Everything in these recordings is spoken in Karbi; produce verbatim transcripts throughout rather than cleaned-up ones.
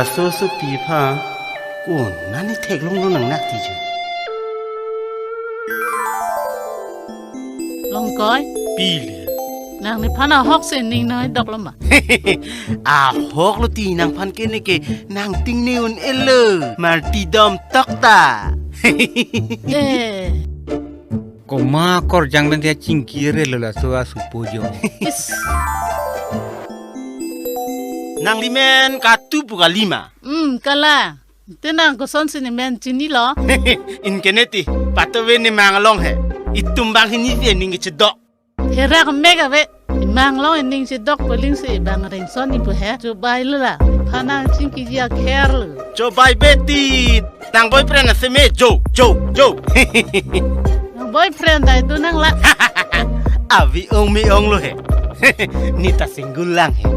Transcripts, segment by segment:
Laso asopi aphan konat ne theklonglo nang nak ti jo. Longkoi. Pili. Nang nephan ahok si ning nangdoklo ma? Ahok lo ti nangphan ke neke nang tingne un-elo. Marti dom tokta. Eh. Komat korjang pen dia chingki relo laso asupo jo. Is. Nangli men katupu kalima. Hmm, kalang. Te nang kosonsi nemen chinilo? Anke ne ti, patuve nemang along he. Itum banghini si ening kechedok. Herak mek ave. Nemang along ening chedok peling si bang ringson ni pu he. Chobai lo la. Phanang chingkiji akher lo. Chobai beti. Nang boyfriend aseme jo, jo, jo. Nang boyfriend dai tu nang la. Avi ong me ong lo he. Ne ta single lang he.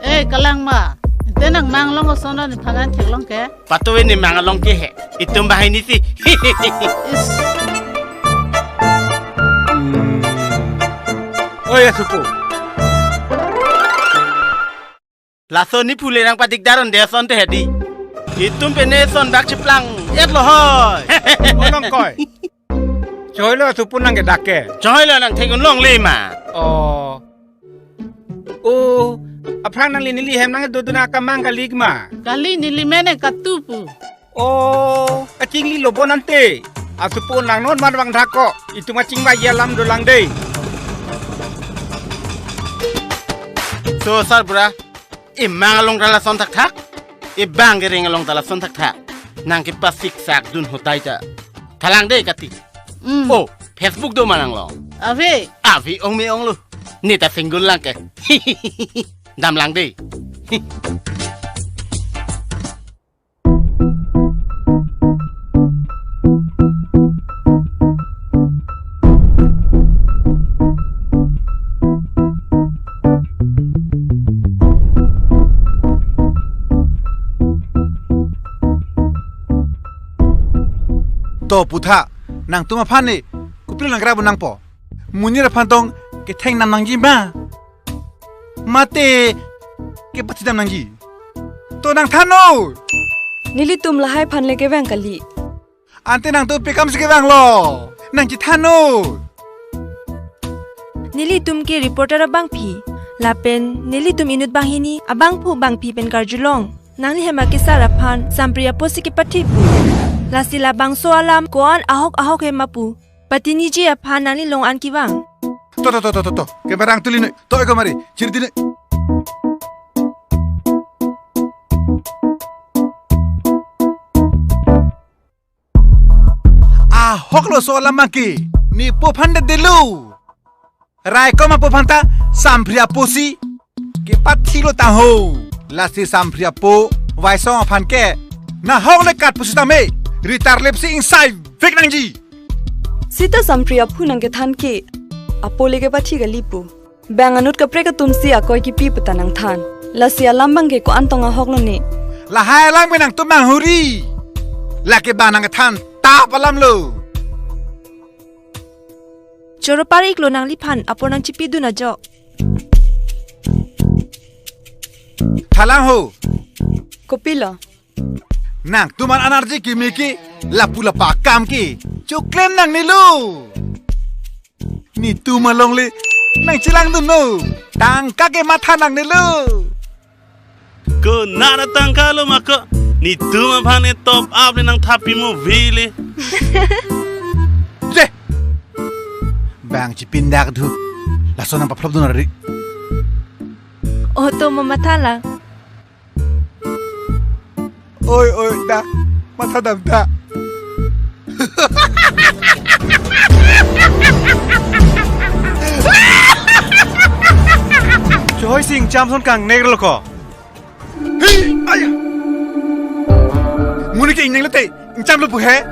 Eh, kalang ma. Te nangmang along kosonlo nephan an theklong ke? Patuve nemang along ke he. Itum banghini si. Is. Hmm. Oh ya, supu. Laso ne phule nang padik daron de son te hedi. Itum pen ne son bak chiplang etlo hoi. Oh, longkoi. Choilo asupo nang ke dak ke. Choilo nang theklong longle ma. Oh. Oh, aphrang nangli neli hem nangdodun akamang kali ma? Kali, neli mene katupu. Oh, kachinglilo bon ante. Asupo nang non man vangthak ko. Itum kachingvai alam dolang dei. So, sarbura, emang along ta lason thakthak. Ebang kereng along ta lason thakthak. Nang kepasik sak dun hotai ta. Thalang dei kati. Mm. Oh, Facebook do ma nang along? Ave. Avi ong me ong lo. Ne ta single lang ke. Damlang dei. To putha, nangtum aphan ne, kopilo nang grab nangpo. Monit aphan tong ketheng nam nangji ma? Mate kepathi nam nangji? To nang thannon. Nelitum lahai aphan le kevang kali. Ante nangtum pi kam si kevanglo? Nang chethannon. Nelitum ke reporter abangpi. Lapen nelitum inut banghini abangphu bangpi pen karjulong. Nangli hem akesar aphan Sampri apo si kepathi pu. Lasi labangso alam ko-an ahok ahok he ma pu. Patiniji aphan nangli long an kevang. To, to, to, to, to, to. Kebarang tuli noi. To eko mari. Chiri tuli. Ahok lo so alam ke. Ne po aphan det detlo. Raikom apo aphan ta Sampri apo si kepathilo tangho. Lasi Sampri apo Waisong aphan ke nahok le kat pusitame ritar lep si ingsai vek nangji. Sita Sampri aphu nang kethan ke apo le kepathi kali pu. Bang anut kaprek atum si akoi kipi pu ta nang than. Lasi alam abang ke ko-an tong ahok lo ne. Lahai alam ke nangtum nang huri. Lake bang nang kethan tap alam lo. Choro parik lo nangliphan apo nang chipi dun ajok. Thalang ho. Kopilo? Nangtum an energy kimi ke lapu lapa akam ke choklem nangnelo. Netum along le nang chelang dunnon. Tangka ke matha nangnelo. Konat atangka lo ma ko. Netum aphan ne top up le nang thapi mo vile. Le. Bang chipindak du. Lason nang paphlop dun ari. Oh, to mo matha la. Oi, oi, da. Matha dam ta. Choi sing cham son kangnek lo ko. Hi, aya. Muni ke ingneng lete, ingcham lo pu he.